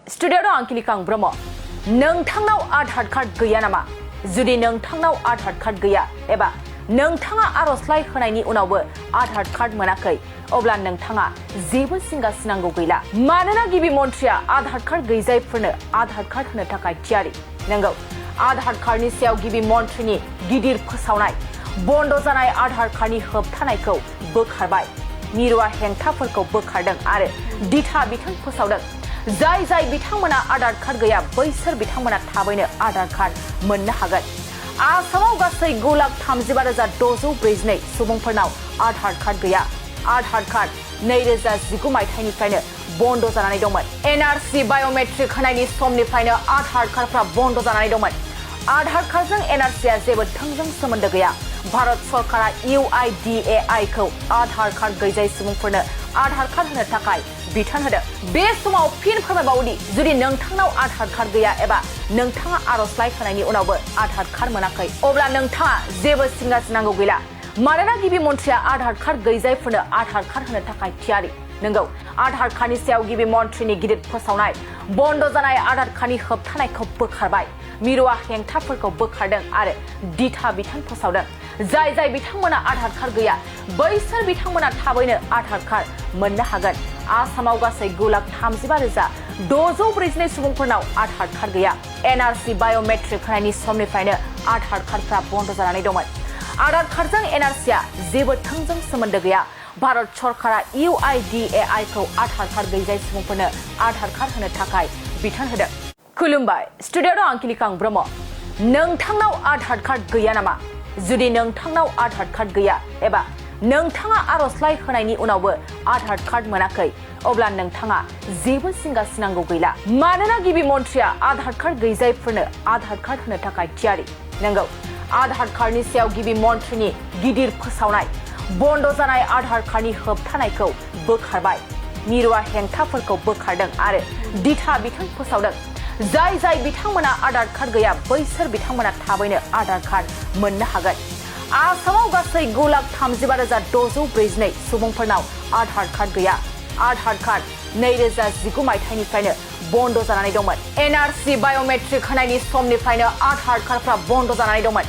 स्टुडिअ'आव आं किलिकां ब्रह्म नोंथांनाव आधार कार्ड गैया नामा जुदि नोंथांनाव आधार कार्ड गैया एबा नोंथाङा आर'जलाइ होनायनि उनावबो आधार कार्ड मोनाखै अब्ला नोंथाङा जेबो जिंगा सिनांगौ गैला मानोना गिबि मन्थ्रिया आधार कार्ड गैजायैफोरनो आधार कार्ड होनो थाखाय थियारि नंगौ आधार कार्डनि सायाव गिबि मन्थ्रिनि गिदिर फोसावनाय बन्द जानाय आधार कार्डनि होबथानायखौ बोखारबाय मिरुवा हेंथाफोरखौ बोखारदों आरो दिथा बिथोन फोसावदों जाय जाय बिथांमोना आधार कार्ड गैया बैसोर बिथांमोना थाबैनो आधार कार्ड मोननो हागोन आसामाव गासै 9,35,642 सुबुंफोरनाव आधार कार्ड गैया आधार कार्ड 2019 मायथाइनिफ्रायनो बन्द जानानै दंमोन एनआरसि बायोमेट्रिक होनायनि समनिफ्रायनो आधार कार्डफ्रा बन्द जानानै दंमोन आधार कार्डजों एनआरसिआ जेबो थोंजों सोमोन्दो गैया भारत सरकारा UIDAI खौ आधार कार्ड गैजायै सुबुंफोरनो आधार कार्ड होनो थाखाय बिथोन होदों बे समाव फिन फोरमायबावोदि जुदि नोंथांनाव आधार कार्ड गैया एबा नोंथाङा आर'जलाइ होनायनि उनावबो आधार कार्ड मोनाखै अब्ला नोंथाङा जेबो जिंगा सिनांगौ गैला मानोना गिबि मन्थ्रिया आधार कार्ड गैजायैफोरनो आधार कार्ड होनो थाखाय थियारि नंगौ आधार कार्डनि सायाव गिबि मन्थ्रिनि गिदिर फोसावनाय बन्द जानाय आधार कार्डनि होबथानायखौ बोखारबाय मिरुवा हेंथाफोरखौ बोखारदों आरो दिथा बिथोन फोसावदों जाय जाय बिथांमोना आधार कार्ड गैया बैसोर बिथांमोना थाबैनो आधार कार्ड मोननो हागोन आसामाव गासै 9,35,642 सुबुंफोरनाव आधार कार्ड गैया एनआरसि बायोमेट्रिक होनायनि समनिफ्रायनो आधार कार्डफ्रा बन्द जानानै दंमोन आधार कार्डजों एनआरसिआ जेबो थोंजों सोमोन्दो गैया भारत सरकारा UIDAI खौ आधार कार्ड गैजायै सुबुंफोरनो आधार कार्ड होनो थाखाय बिथोन होदों खुलुमबाय स्टुडिअ'आव आं किलिकां ब्रह्म नोंथांनाव आधार कार्ड गैया नामा जुदि नोंथांनाव आधार कार्ड गैया एबा नोंथाङा आर'जलाइ होनायनि उनावबो आधार कार्ड मोनाखै अब्ला नोंथाङा जेबो जिंगा सिनांगौ गैला मानोना गिबि मन्थ्रिया आधार कार्ड गैजायैफोरनो आधार कार्ड होनो थाखाय थियारि नंगौ आधार कार्डनि सायाव गिबि मन्थ्रिनि गिदिर फोसावनाय बन्द जानाय आधार कार्डनि होबथानायखौ बोखारबाय मिरुवा हेंथाफोरखौ बोखारदों आरो दिथा बिथोन फोसावदों जाय जाय बिथांमोना आधार कार्ड गैया बैसोर बिथांमोना थाबैनो आधार कार्ड मोननो हागोन आसामाव गासै 9,35,642 सुबुंफोरनाव आधार कार्ड गैया आधार कार्ड 2019 मायथाइनिफ्रायनो बन्द जानानै दंमोन एनआरसि बायोमेट्रिक होनायनि समनिफ्रायनो आधार कार्डफ्रा बन्द जानानै दंमोन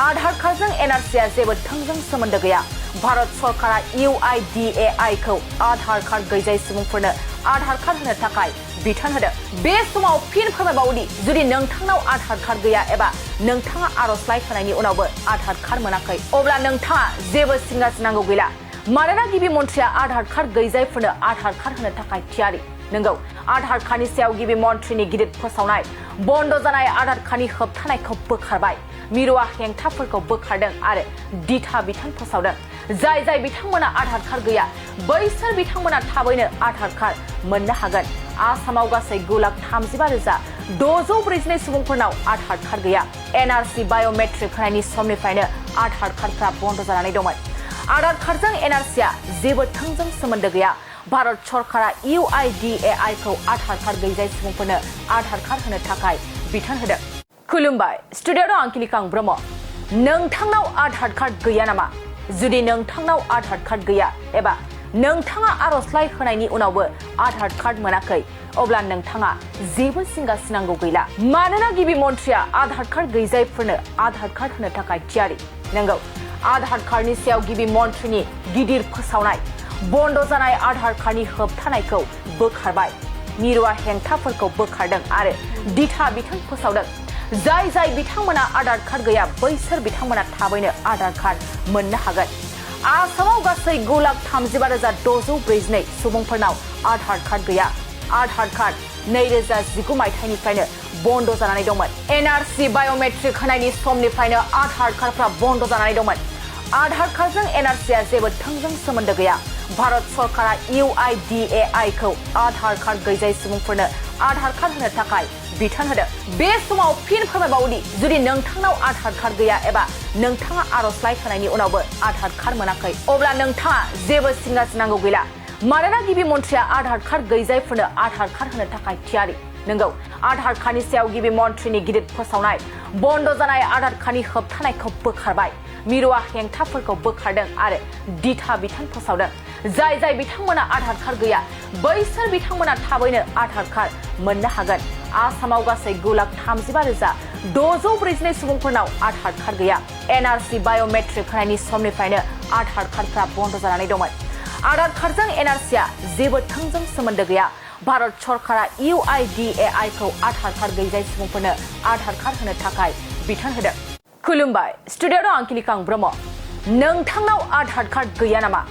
आधार कार्डजों एनआरसिआ जेबो थोंजों सोमोन्दो गैया भारत सरकारा UIDAI खौ आधार कार्ड गैजायै सुबुंफोरनो आधार कार्ड होनो थाखाय बिथोन होदों बे समाव फिन फोरमायबावोदि जुदि नोंथांनाव आधार कार्ड गैया एबा नोंथाङा आर'जलाइ होनायनि उनावबो आधार कार्ड मोनाखै अब्ला नोंथाङा जेबो जिंगा सिनांगौ गैला मानोना गिबि मन्थ्रिया आधार कार्ड गैजायैफोरनो आधार कार्ड होनो थाखाय थियारि नंगौ आधार कार्डनि सायाव गिबि मन्थ्रिनि गिदिर फोसावनाय बन्द जानाय आधार कार्डनि होबथानायखौ बोखारबाय मिरुवा हेंथाफोरखौ बोखारदों आरो दिथा बिथोन फोसावदों जाय जाय बिथांमोना आधार कार्ड गैया बैसोर बिथांमोना थाबैनो आधार कार्ड मोननो हागोन आसामाव गासै 9,35,642 सुबुंफोरनाव आधार कार्ड गैया एनआरसि बायोमेट्रिक होनायनि समनिफ्रायनो आधार कार्डफ्रा बन्द जानानै दंमोन आधार कार्डजों एनआरसिआ जेबो थोंजों सोमोन्दो गैया भारत सरकारा UIDAI खौ आधार कार्ड गैजायै सुबुंफोरनो आधार कार्ड होनो थाखाय बिथोन होदों खुलुमबाय स्टुडिअ'आव आं किलिकां ब्रह्म नोंथांनाव आधार कार्ड गैया नामा जुदि नोंथांनाव आधार कार्ड गैया एबा नोंथाङा आर'जलाइ होनायनि उनावबो आधार कार्ड मोनाखै अब्ला नोंथाङा जेबो जिंगा सिनांगौ गैला मानोना गिबि मन्थ्रिया आधार कार्ड गैजायैफोरनो आधार कार्ड होनो थाखाय थियारि नंगौ आधार कार्डनि सायाव गिबि मन्थ्रिनि गिदिर फोसावनाय बन्द जानाय आधार कार्डनि होबथानायखौ बोखारबाय मिरुवा हेंथाफोरखौ बोखारदों आरो दिथा बिथोन फोसावदों जाय जाय बिथांमोना आधार कार्ड गैया बैसोर बिथांमोना थाबैनो आधार कार्ड मोननो हागोन आसामाव गासै 9,35,642 सुबुंफोरनाव आधार कार्ड गैया आधार कार्ड 2019 मायथाइनिफ्रायनो बन्द जानानै दंमोन एनआरसि बायोमेट्रिक होनायनि समनिफ्रायनो आधार कार्डफ्रा बन्द जानानै दंमोन आधार कार्डजों एनआरसिआ जेबो थोंजों सोमोन्दो गैया भारत सरकारा UIDAI खौ आधार कार्ड गैजायै सुबुंफोरनो आधार कार्ड होनो थाखाय बिथोन होदों बे समाव फिन फोरमायबावोदि जुदि नोंथांनाव आधार कार्ड गैया एबा नोंथाङा आर'जलाइ होनायनि उनावबो आधार कार्ड मोनाखै अब्ला नोंथाङा जेबो जिंगा सिनांगौ गैला मानोना गिबि मन्थ्रिया आधार कार्ड गैजायैफोरनो आधार कार्ड होनो थाखाय थियारि नंगौ आधार कार्डनि सायाव गिबि मन्थ्रिनि गिदिर फोसावनाय बन्द जानाय आधार कार्डनि होबथानायखौ बोखारबाय मिरुआ हेंथाफोरखौ बोखारदों आरो दिथा बिथोन फोसावदों जाय बिथांमोना आधार कार्ड गैया बैसोर बिथांमोना थाबैनो आधार कार्ड मोननो हागोन आसामाव गासै 9,35,642 सुबुंफोरनाव आधार कार्ड गैया एनआरसि बाय'मेट्रिक होनायनि समनिफ्रायनो आधार कार्डफ्रा बन्द जानानै दंमोन आधार कार्डजों एनआरसिया जेबो थोंजों सोमोन्दो गैया भारत सरकारा UIDAI खौ आधार कार्ड गैजायै सुबुंफोरनो आधार कार्ड होनो थाखाय बिथोन होदों खुलुमबाय स्टुडिय'आव आं किलिकां ब्रह्म नोंथांनाव आधार कार्ड गैया नामा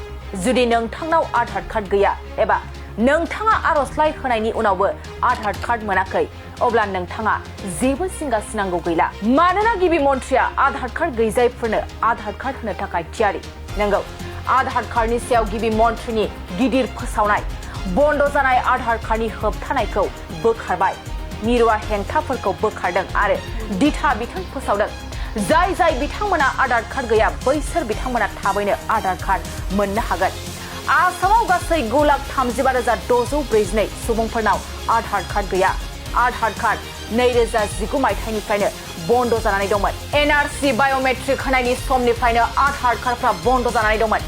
जुदि नोंथांनाव आधार कार्ड गैया एबा नोंथाङा आर'जलाइ होनायनि उनावबो आधार कार्ड मोनाखै अब्ला नोंथाङा जेबो जिंगा सिनांगौ गैला मानोना गिबि मन्थ्रिया आधार कार्ड गैजायैफोरनो आधार कार्ड होनो थाखाय थियारि नंगौ आधार कार्डनि सायाव गिबि मन्थ्रिनि गिदिर फोसावनाय बन्द जानाय आधार कार्डनि होबथानायखौ बोखारबाय मिरुआ हेंथाफोरखौ बोखारदों आरो दिथा बिथोन फोसावदों जाय बिथांमोना आधार कार्ड गैया बैसोर बिथांमोना थाबैनो आधार कार्ड मोननो हागोन आसामाव गासै 9,35,642 सुबुंफोरनाव आधार कार्ड गैया आधार कार्ड 2019 मायथाइनिफ्रायनो बन्द जानानै दंमोन एनआरसि बाय'मेट्रिक होनायनि समनिफ्रायनो आधार कार्डफ्रा बन्द जानानै दंमोन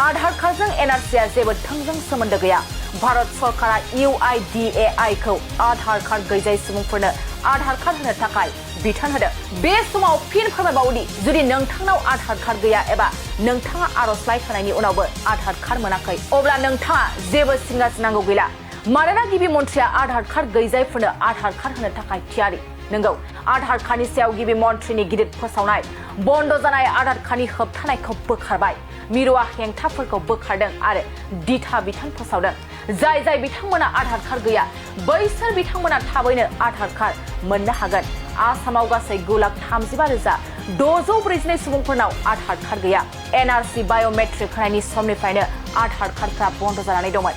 आधार कार्डजों एनआरसिया जेबो थोंजों सोमोन्दो गैया भारत सरकारा UIDAI खौ आधार कार्ड गैजायै सुबुंफोरनो आधार कार्ड होनो थाखाय बिथोन होदों बे समाव फिन फोरमायबावदि जुदि नोंथांनाव आधार कार्ड गैया एबा नोंथाङा आर'जलाइ होनायनि उनावबो आधार कार्ड मोनाखै अब्ला नोंथाङा जेबो जिंगा सिनांगौ गैला मानोना गिबि मन्थ्रिया आधार कार्ड गैजायैफोरनो आधार कार्ड होनो थाखाय थियारि नंगौ आधार कार्डनि सायाव गिबि मन्थ्रिनि गिदिर फोसावनाय बन्द जानाय आधार कार्डनि होबथानायखौ बोखारबाय मिरुआ हेंथाफोरखौ बोखारदों आरो दिथा बिथोन फोसावदों जाय बिथांमोना आधार कार्ड गैया बैसोर बिथांमोना थाबैनो आधार कार्ड मोननो हागोन आसामाव गासै 9,35,642 सुबुंफोरनाव आधार कार्ड गैया एनआरसि बाय'मेट्रिक होनायनि समनिफ्रायनो आधार कार्डफ्रा बन्द जानानै दंमोन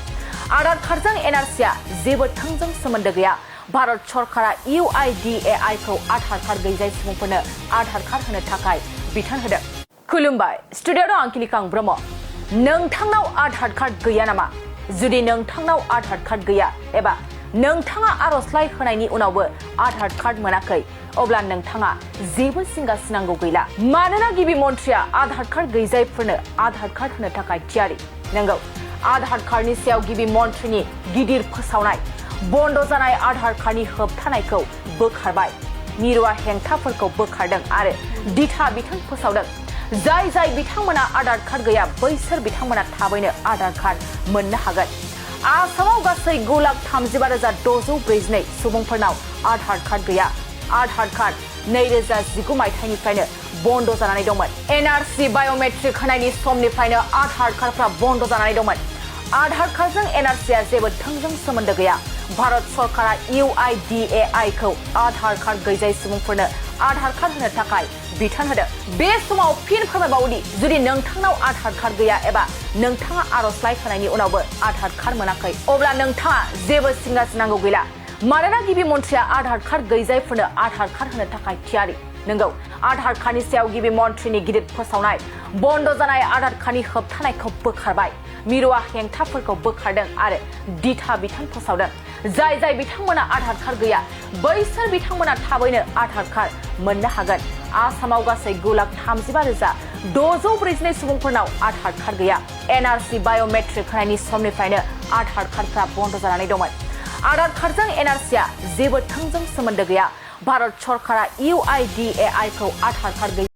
आधार कार्डजों एनआरसिया जेबो थोंजों सोमोन्दो गैया भारत सरकारा UIDAI खौ आधार कार्ड गैजायै सुबुंफोरनो आधार कार्ड होनो थाखाय बिथोन होदों खुलुमबाय स्टुडिय'आव आं किलिकां ब्रह्म नोंथांनाव आधार कार्ड गैया नामा जुदि नोंथांनाव आधार कार्ड गैया एबा नोंथाङा आर'जलाइ होनायनि उनावबो आधार कार्ड मोनाखै अब्ला नोंथाङा जेबो जिंगा सिनांगौ गैला मानोना गिबि मन्थ्रिया आधार कार्ड गैजायैफोरनो आधार कार्ड होनो थाखाय थियारि नंगौ आधार कार्डनि सायाव गिबि मन्थ्रिनि गिदिर फोसावनाय बन्द जानाय आधार कार्डनि होबथानायखौ बोखारबाय मिरुआ हेंथाफोरखौ बोखारदों आरो दिथा बिथोन फोसावदों जाय बिथांमोना आधार कार्ड गैया बैसोर बिथांमोना थाबैनो आधार कार्ड मोननो हागोन आसामाव गासै 9,35,642 सुबुंफोरनाव आधार कार्ड गैया आधार कार्ड 2019 मायथाइनिफ्रायनो बन्द जानानै दंमोन एनआरसि बाय'मेट्रिक होनायनि समनिफ्रायनो आधार कार्डफ्रा बन्द जानानै दंमोन आधार कार्डजों एनआरसिया जेबो थोंजों सोमोन्दो गैया भारत सरकारा UIDAI खौ आधार कार्ड गैजायै सुबुंफोरनो आधार कार्ड होनो थाखाय बिथोन होदों बे समाव फिन फोरमायबावदि जुदि नोंथांनाव आधार कार्ड गैया एबा नोंथाङा आर'जलाइ होनायनि उनावबो आधार कार्ड मोनाखै अब्ला नोंथाङा जेबो जिंगा सिनांगौ गैला मानोना गिबि मन्थ्रिया आधार कार्ड गैजायैफोरनो आधार कार्ड होनो थाखाय थियारि नंगौ आधार कार्डनि सायाव गिबि मन्थ्रिनि गिदिर फोसावनाय बन्द जानाय आधार कार्डनि होबथानायखौ बोखारबाय मिरुआ हेंथाफोरखौ बोखारदों आरो दिथा बिथोन फोसावदों जाय बिथांमोना आधार कार्ड गैया बैसोर बिथांमोना थाबैनो आधार कार्ड मोननो हागोन आसामाव गासै 9,35,642 सुबुंफोरनाव आधार कार्ड गैया एनआरसि बाय'मेट्रिक होनायनि समनिफ्रायनो आधार कार्डफ्रा बन्द जानानै दंमोन आधार कार्डजों एनआरसिया जेबो थोंजों सोमोन्दो गैया भारत सरकारा UIDAI खौ आधार कार्ड